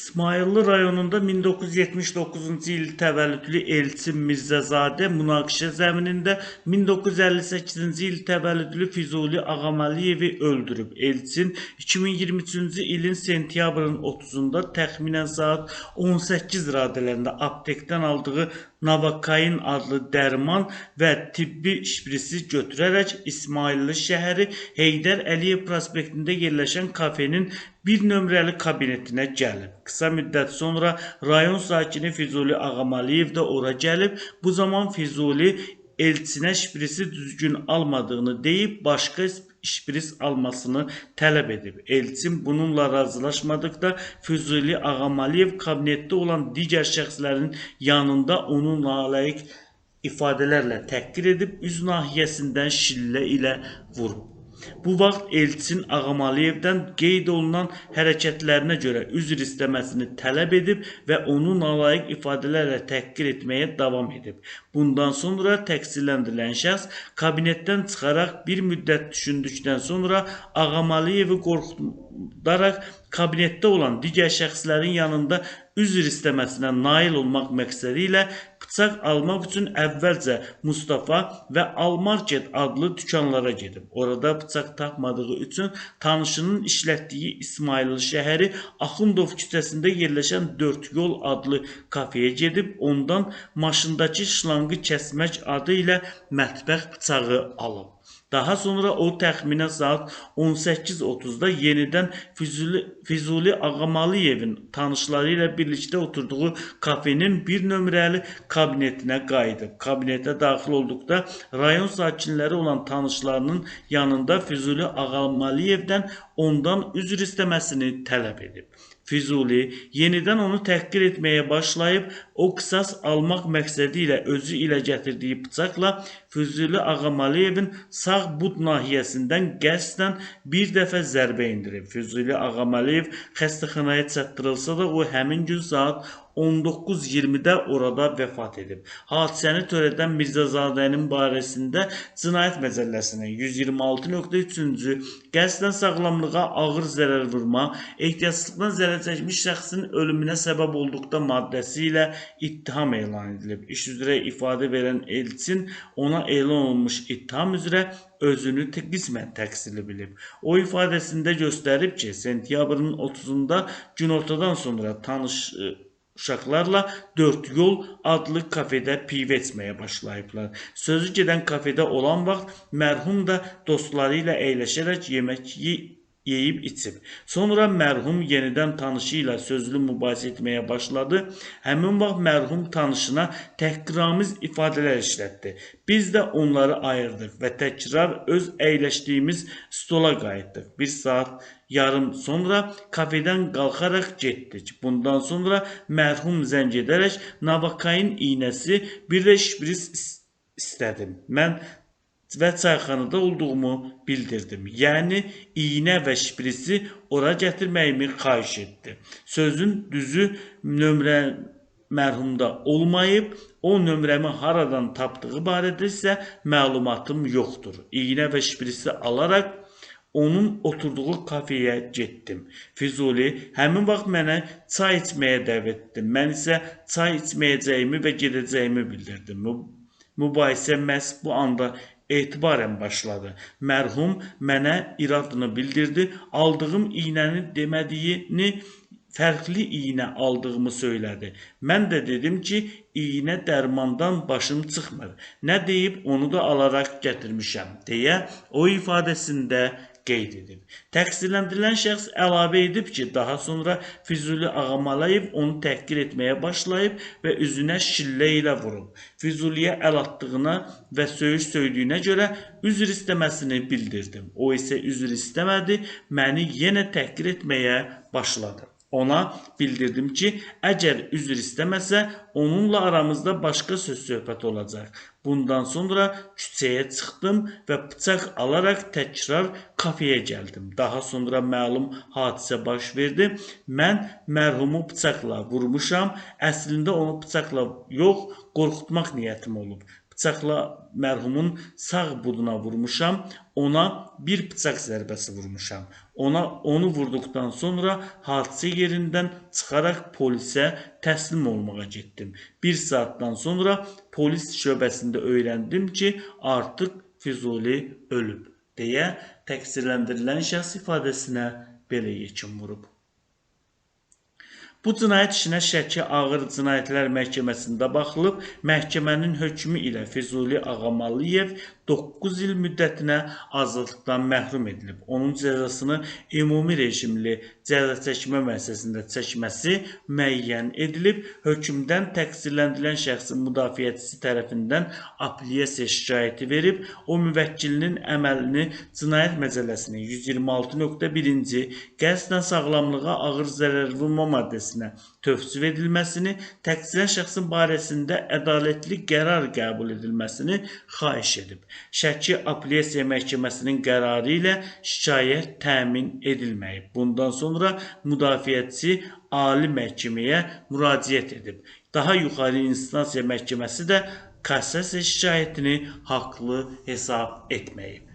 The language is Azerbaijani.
İsmayıllı rayonunda 1979-cu il təvəllüdlü Elçin Mirzəzadə münaqişə zəminində 1958-ci il təvəllüdlü Füzuli Ağamaliyevi öldürüb. Elçin 2023-cü ilin sentyabrın 30-da təxminən saat 18 radələrində aptekdən aldığı Novokain adlı dərman və tibbi şprisi götürərək İsmayıllı şəhəri Heydər Əliyev prospektində yerləşən kafenin 1 nömrəli kabinetinə gəlib. Qısa müddət sonra rayon sakini Füzuli Ağamaliyev də ora gəlib. Bu zaman Füzuli Elçinə şprisi düzgün almadığını deyib başqa şpris almasını tələb edib. Elçin bununla razılaşmadıqda Füzuli Ağamaliyev kabinetdə olan digər şəxslərin yanında onu nalayiq ifadələrlə təhqir edib, üz nahiyəsindən şillə ilə vurub. Bu vaxt Elçin Ağamaliyevdən qeyd olunan hərəkətlərinə görə üzr istəməsini tələb edib və onu nalayiq ifadələrlə təhqir etməyə davam edib. Bundan sonra təqsirləndirilən şəxs kabinetdən çıxaraq bir müddət düşündükdən sonra Ağamaliyevi qorxudaraq kabinetdə olan digər şəxslərin yanında üzr istəməsinə nail olmaq məqsədi ilə bıçaq almaq üçün əvvəlcə Mustafa və Almarket adlı dükanlara gedib. Orada bıçaq tapmadığı üçün tanışının işlətdiyi İsmayıllı şəhəri Axundov küçəsində yerləşən 4 Yol adlı kafeyə gedib, ondan maşındakı şlanqı kəsmək adı ilə mətbəx bıçağı alıb. Daha sonra o təxminən saat 18:30-da yenidən Füzuli Ağamaliyevin tanışları ilə birlikdə oturduğu kafenin 1 nömrəli kabinetinə qayıdıb. Kabinetə daxil olduqda rayon sakinləri olan tanışlarının yanında Füzuli Ağamaliyevdən ondan üzr istəməsini tələb edib. Füzuli yenidən onu təhqir etməyə başlayıb, o qisas almaq məqsədi ilə özü ilə gətirdiyi bıçaqla Füzuli Ağamaliyevin sağ bud nahiyəsindən qəsdən bir dəfə zərbə endirib. Füzuli Ağamaliyev xəstəxanaya çatdırılsa da o həmin gün saat 19:20-də orada vəfat edib. Hadisəni törədən Mirzəzadənin barəsində Cinayət Məcəlləsinin 126.3-cü qəsdən sağlamlığa ağır zərər vurma, ehtiyatsızlıqdan zərər çəkmiş şəxsin ölümünə səbəb olduqda maddəsi ilə ittiham elan edilib. İş üzrə ifadə verən Elçin ona elan olunmuş ittiham üzrə özünü qismən təqsirli bilib. O ifadəsində göstərib ki, sentyabrın 30-da günortadan sonra tanış uşaqlarla 4 Yol adlı kafedə pivə içməyə başlayıblar. Sözü gedən kafedə olan vaxt mərhum da dostları ilə əyləşərək yemək yeyib içib. Sonra mərhum yenidən tanışı ilə sözlü mübahisə etməyə başladı. Həmin vaxt mərhum tanışına təhqiramiz ifadələr işlətdi. Biz də onları ayırdıq və təkrar öz əyləşdiyimiz stola qayıtdıq. 1 saat yarım sonra kafedən qalxaraq getdik. Bundan sonra mərhum zəng edərək Novokain iynəsi, bir də şpris istədim. Mən və çayxanada olduğumu bildirdim. Yəni iynə və şprisi ora gətirməyimi xahiş etdi. Sözün düzü nömrə mərhumda olmayıb, o nömrəmi haradan tapdığı barədə isə məlumatım yoxdur. İynə və şprisi alaraq onun oturduğu kafeyə getdim. Füzuli həmin vaxt mənə çay içməyə dəvət etdi. Mən isə çay içməyəcəyimi və gedəcəyimi bildirdim. Mübahisə məhz bu anda etibarən başladı. Mərhum mənə iradını bildirdi. Aldığım iynəni demədiyini, fərqli iynə aldığımı söylədi. Mən də dedim ki, iynə dərmandan başım çıxmır. Nə deyib onu da alaraq gətirmişəm, deyə o ifadəsində qeyd edib. Təqsirləndirilən şəxs əlavə edib ki, daha sonra Füzuli Ağamaliyev onu təhqir etməyə başlayıb və üzünə şillə ilə vurub. Füzuliyə əl atdığına və söyüş söydüyünə görə üzr istəməsini bildirdim. O isə üzr istəmədi, məni yenə təhqir etməyə başladı. Ona bildirdim ki, əgər üzr istəməsə, onunla aramızda başqa söz-söhbət olacaq. Bundan sonra küçəyə çıxdım və bıçaq alaraq təkrar kafeyə gəldim. Daha sonra məlum hadisə baş verdi. Mən mərhumu bıçaqla vurmuşam. Əslində onu bıçaqla yox, qorxutmaq niyyətim olub. Bıçaqla mərhumun sağ buduna vurmuşam, ona bir bıçaq zərbəsi vurmuşam. Onu vurduqdan sonra hadisə yerindən çıxaraq polisə təslim olmağa getdim. Bir saatdan sonra polis şöbəsində öyrəndim ki, artıq Füzuli ölüb, deyə təqsirləndirilən şəxs ifadəsinə belə yekun vurub. Bu cinayət işinə Şəki Ağır Cinayətlər Məhkəməsində baxılıb. Məhkəmənin hökmü ilə Füzuli Ağaməliyev 9 il müddətinə azadlıqdan məhrum edilib. Onun cəzasını ümumi rejimli cəza çəkmə müəssisəsində çəkməsi müəyyən edilib. Hökmdən təqsirləndirilən şəxsin müdafiəçisi tərəfindən apellyasiya şikayəti verib. O, müvəkkilinin əməlini Cinayət Məcəlləsinin 126.1-ci qəsdən sağlamlığa ağır zərər vurma maddəsinə tövsif edilməsini, təqsirləndirilən şəxsin barəsində ədalətli qərar qəbul edilməsini xahiş edib. Şəki Apellyasiya Məhkəməsinin qərarı ilə şikayət təmin edilməyib. Bundan sonra müdafiəçi Ali Məhkəməyə müraciət edib. Daha yuxarı instansiya məhkəməsi də kassasiya şikayətini haqlı hesab etməyib.